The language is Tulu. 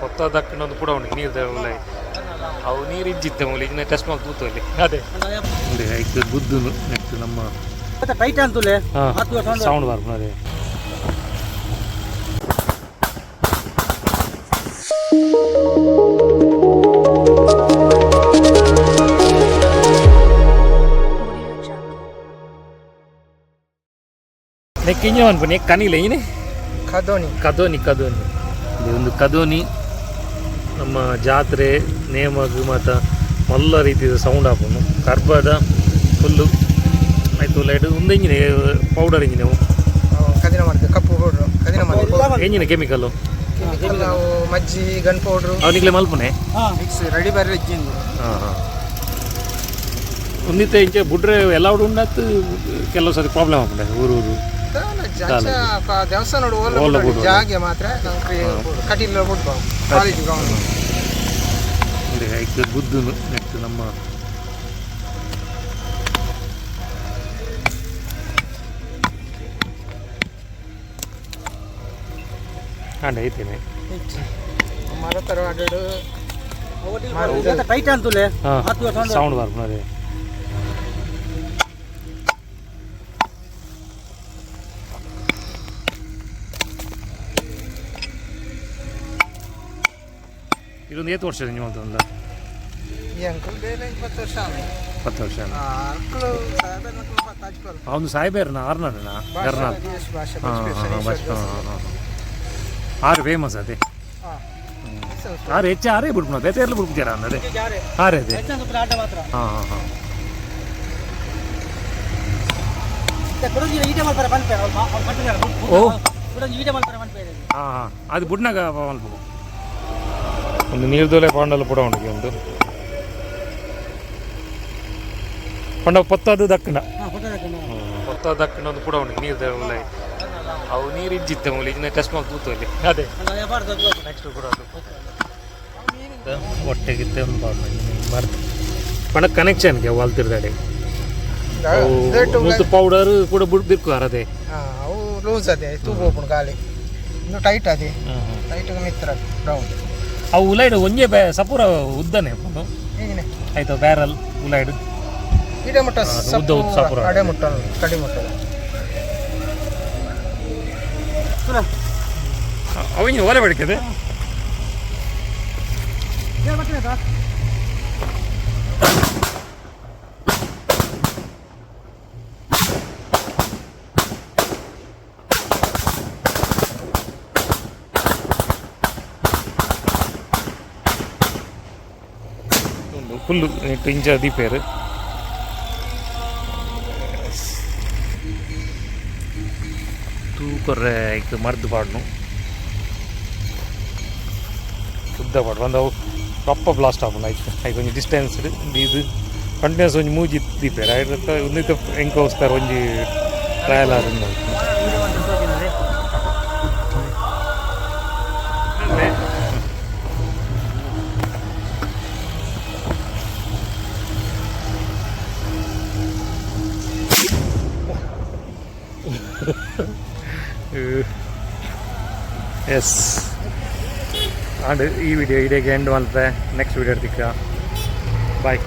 ಪೊತ್ತ ದಕ್ಕಂಡ ಒಂದು ಪುಡ ಉಂಡು ನೀರು ಉಲ್ಲ. ಅವು ನೀರು ಇಜ್ಜಿತ್ತೆ ಮೂಲಿ ಇನ್ನ ಟೆಸ್ಟ್ ಮಾಡಿ ತೂತಲ್ಲಿ ಅದೇ ಐಕ್ ಗುದ್ದುನು ನೆಕ್ಸ್ಟ್ ನಮ್ಮ ಟೈಟ್ ಅಂತುಲೆ. ಸೌಂಡ್ ಬರ್ಪುನ ಅದೇ. Audio Jungle. ನೆಕ್ ಇಂಜ ಮನ್ಪುನಿ ಕನಿಲೆ ಇನಿ. ಕದೋನಿ. ಕದೋನಿ, ಕದೋನಿ. ಇದು ಒಂದು ಕದೋನಿ. ನಮ್ಮ ಜಾತ್ರೆ ನೇಮಗ್ ಮಾತ ಮಲ್ಲ ರೀತಿಯ ಸೌಂಡ್ ಆಪುಂಡು. ಕರ್ಬದ ಫುಲ್ಲು ಆಯ್ತು. ಲೈಟ್ ಒಂದು ಇಂಜಿನ ಪೌಡರ್ ಇಂಜಿನ. ಕದಿನ ಮಾಡ್ತೇವೆ, ಕಪ್ಪು ಪೌಡ್ರು ಕದಿನ ಮಾಡ್ತೇವೆ. ಎಂಜಿನ ಕೆಮಿಕಲ್ಲು? ನಾವು ಮಜ್ಜಿ, ಗನ್ ಪೌಡ್ರು. ಅವನಿಗೆ ಮಲ್ಪುನೆ. ಮಿಕ್ಸ್ ರೆಡಿ ಬರ್ರಿ ಇಜ್ಜಿಂದು. ಹಾಂ ಹಾಂ ಒಂದಿತ್ತೆ ಇಂಚೆ ಬುಡ್ರೆ ಎಲ್ಲ ಉಂಡತ್ತು. ಕೆಲವು ಸತಿ ಪ್ರಾಬ್ಲಮ್ ಆಪುಂಡೆ ಊರು ಊರು. ದೇವಸ್ಥಾನ ಓಲ ಓಲ ಬುಡ್ಡು. ಜಾಗೆ ಮಾತ್ರ ಕಟೀಲ್ ಬಿಡ್ಬಾವು ಕಾಲೇಜ್ ಗ್ರೌಂಡ್. ಇದೆ ಐಕ್ ಗುದ್ದುನು ನೆಕ್ಸ್ಟ್ ನಮ್ಮ ಹಾಂ ಐತೇನೆ. ಮರ ತರ ಅಡ್ಡು. ಟೈಟ್ ಅಂತುಲೆ. ಹಾಂ, ಸೌಂಡ್ ಬರ್ಪುನ ಅದೇ. ಇದೊಂದು ಏತ್ ವರ್ಷ ನೀವು ಅಂತಂದ? ಈ ಅಂಕಲ್ ಬೇರೆ 20 ವರ್ಷ ಆಗ. 10 ವರ್ಷ. ಅಂಕಲು ಸಾಹೇಬ್ ಪತ್ತಾಜ್ಪಲ್. ಅವನು ಸಾಯ್ಬೇರ್ನ ಆರ್ನಣ್ಣ ಗರ್ನಾಲ್. ಭಾಷೆ. ಹಾಂ ಹಾಂ ಬಸ್ ಹಾಂ ಹಾಂ ಆರು ಫೇಮಸ್ ಅದೇ. ಆರು ಹೆಚ್ಚು ಆರೇ ಬಿಡ್ಪುಣ, ಬೇತೆ ಎಲ್ಲ ಬಿಡ್ತೀರಾ ಅದೇ ಆರೇ ಅದೇ. ಆಟ ಮಾತ್ರ. ಹಾಂ ಹಾಂ ಹಾಂ ಈಟೆ ಮಾಡ್ತಾರೆ ಪನ್ಪೆ. ಓ. ಈಟೆ ಮಾಡ್ತಾರೆ ಪನ್ಪೆ. ಹಾಂ ಹಾಂ ಅದು ಬುಡ್ನಾಗ ಮಲ್ಪ ಒಂದು ನೀರ್ದೋಲೆ ಪಾಂಡಲ ಪುಡ ಉಂಟು. ಒಂದು ಪಂಡ ಪೊತ್ತದು ದಕ್ಕಂಡ ಪೊತ್ತ ದಕ್ಕಂಡ ಒಂದು ಪುಡ ಉಂಟು ನೀರ್ದ ಉಲ್ಲ. ಅವು ನೀರು ಇಜ್ಜಿತ್ತೆ ಮೂಲಿ ಇನ್ನ ಟೆಸ್ಟ್ ಮಾಡಿ ತೂತಲ್ಲಿ ಅದೇ. ನೆಕ್ಸ್ಟ್ ಕೂಡ ಅದು ಹೊಟ್ಟೆ ಗಿತ್ತೆ ಒಂದು ಪಾಡ್ನ ಮರ್ತು ಪಂಡ ಕನೆಕ್ಷನ್ಗೆ ವಾಲ್ತಿರ್ದಾಡೆ ಮುತ್ತು ಪೌಡರ್ ಕೂಡ ಬುಡ್ ಬಿರ್ಕು ಅದೇ. ಅವು ಲೂಸ್ ಅದೇ, ತೂಗು ಹೋಗ್ಬಿಡು ಗಾಳಿ. ಇನ್ನು ಟೈಟ್ ಅದೇ, ಟೈಟ್ ಮಿತ್ರ ರೌಂಡ್. ಅವು ಉಲೈಡ್ ಒಂಜೆ ಬೇ ಸಪೂರ ಉದ್ದನೆ ಪುಂಡು. ಹೀಗನೆ. ಆಯ್ತು, ಬ್ಯಾರಲ್ ಉಲೈಡ್. ಇಡೆ ಮುಟ್ಟ. ಉದ್ದ ಉದ್ದ ಸಪೂರ. ಅಡೆ ಮುಟ್ಟ, ಕಡಿ ಮುಟ್ಟ. ಅವಿಂಜ ಓಲೆ ಬಡಿಕದೆ. ಒಂದು ಫುಲ್ಲು ಇಂಚ ದೀಪೇರು ತೂಕೊರ್ರೆ ಐಕ್ ಮರ್ದು ಪಾಡ್ನು ಉದ್ದ ಪಾಡು ಒಂದು ಅವು ರೊಪ್ಪ ಬ್ಲಾಸ್ಟ್ ಆಪುಂಡು. ಐಕ್ ಐಕ್ ಒಂಜಿ ಡಿಸ್ಟೆನ್ಸ್ ಇದು ಕಂಟಿನ್ಯೂಸ್ ಒಂಜಿ ಮೂಜಿ ದೀಪೇರು ಐಟ್ ಒಂದಿತ್ತ ಎಂಕೋಸ್ತಾರ ಒಂಜಿ ಟ್ರಯಲ್ ಆದಿಂದ. ಎಸ್ ಆಂಡ್ ಈ ವಿಡಿಯೋ ಇಡೀ ಎಂಡ್ ಮಲ್ಪೆ. ನೆಕ್ಸ್ಟ್ ವಿಡಿಯೋ ತಿಕ್ಕ. ಬಾಯ್.